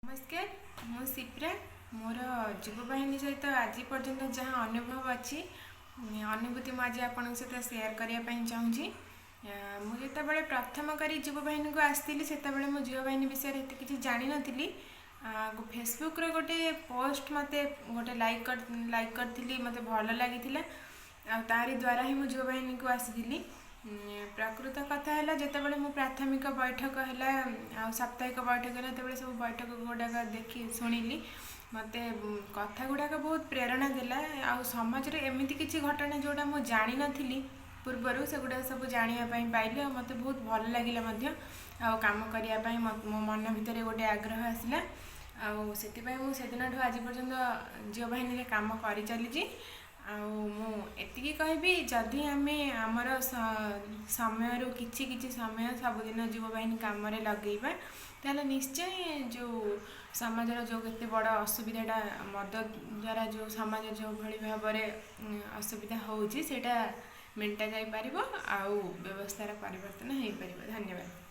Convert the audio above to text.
ନମସ୍କାର, ମୁଁ ସିପ୍ରା। ମୋର ଯୁବବାହିନୀ ସହିତ ଆଜି ପର୍ଯ୍ୟନ୍ତ ଯାହା ଅନୁଭବ ଅଛି, ଅନୁଭୂତି, ମୁଁ ଆଜି ଆପଣଙ୍କ ସହିତ ସେୟାର କରିବା ପାଇଁ ଚାହୁଁଛି। ମୁଁ ଯେତେବେଳେ ପ୍ରଥମ କରି ଯୁବବାହିନୀକୁ ଆସିଥିଲି, ସେତେବେଳେ ମୁଁ ଯୁବବାହିନୀ ବିଷୟରେ ଏତେ କିଛି ଜାଣିନଥିଲି। ଫେସବୁକ୍ର ଗୋଟେ ପୋଷ୍ଟ ମୋତେ ଗୋଟେ ଲାଇକ୍ କରିଥିଲି, ମୋତେ ଭଲ ଲାଗିଥିଲା ଆଉ ତାରି ଦ୍ୱାରା ହିଁ ମୁଁ ଯୁବବାହିନୀକୁ ଆସିଥିଲି। ପ୍ରକୃତ କଥା ହେଲା, ଯେତେବେଳେ ମୁଁ ପ୍ରାଥମିକ ବୈଠକ ହେଲା ଆଉ ସାପ୍ତାହିକ ବୈଠକ ହେଲା, ସେତେବେଳେ ସବୁ ବୈଠକ ଗୁଡ଼ାକ ଦେଖି ଶୁଣିଲି, ମୋତେ କଥା ଗୁଡ଼ାକ ବହୁତ ପ୍ରେରଣା ଦେଲା। ଆଉ ସମାଜରେ ଏମିତି କିଛି ଘଟଣା ଯେଉଁଟା ମୁଁ ଜାଣିନଥିଲି ପୂର୍ବରୁ, ସେଗୁଡ଼ାକ ସବୁ ଜାଣିବା ପାଇଁ ପାଇଲି ଆଉ ମୋତେ ବହୁତ ଭଲ ଲାଗିଲା ମଧ୍ୟ। ଆଉ କାମ କରିବା ପାଇଁ ମୋ ମନ ଭିତରେ ଗୋଟେ ଆଗ୍ରହ ଆସିଲା ଆଉ ସେଥିପାଇଁ ମୁଁ ସେଦିନଠୁ ଆଜି ପର୍ଯ୍ୟନ୍ତ ଯୁବବାହିନୀରେ କାମ କରିଚାଲିଛି। ଆଉ ମୁଁ ଏତିକି କହିବି, ଯଦି ଆମେ ଆମର ସମୟରୁ କିଛି କିଛି ସମୟ ସବୁଦିନ ଯୁବବାହିନୀ କାମରେ ଲଗାଇବା, ତାହେଲେ ନିଶ୍ଚୟ ଯେଉଁ ସମାଜର ଯେଉଁ କେତେ ବଡ଼ ଅସୁବିଧାଟା, ମଦ ଦ୍ୱାରା ଯେଉଁ ସମାଜ ଯେଉଁଭଳି ଭାବରେ ଅସୁବିଧା ହେଉଛି, ସେଇଟା ମେଣ୍ଟା ଯାଇପାରିବ ଆଉ ବ୍ୟବସ୍ଥାର ପରିବର୍ତ୍ତନ ହେଇପାରିବ। ଧନ୍ୟବାଦ।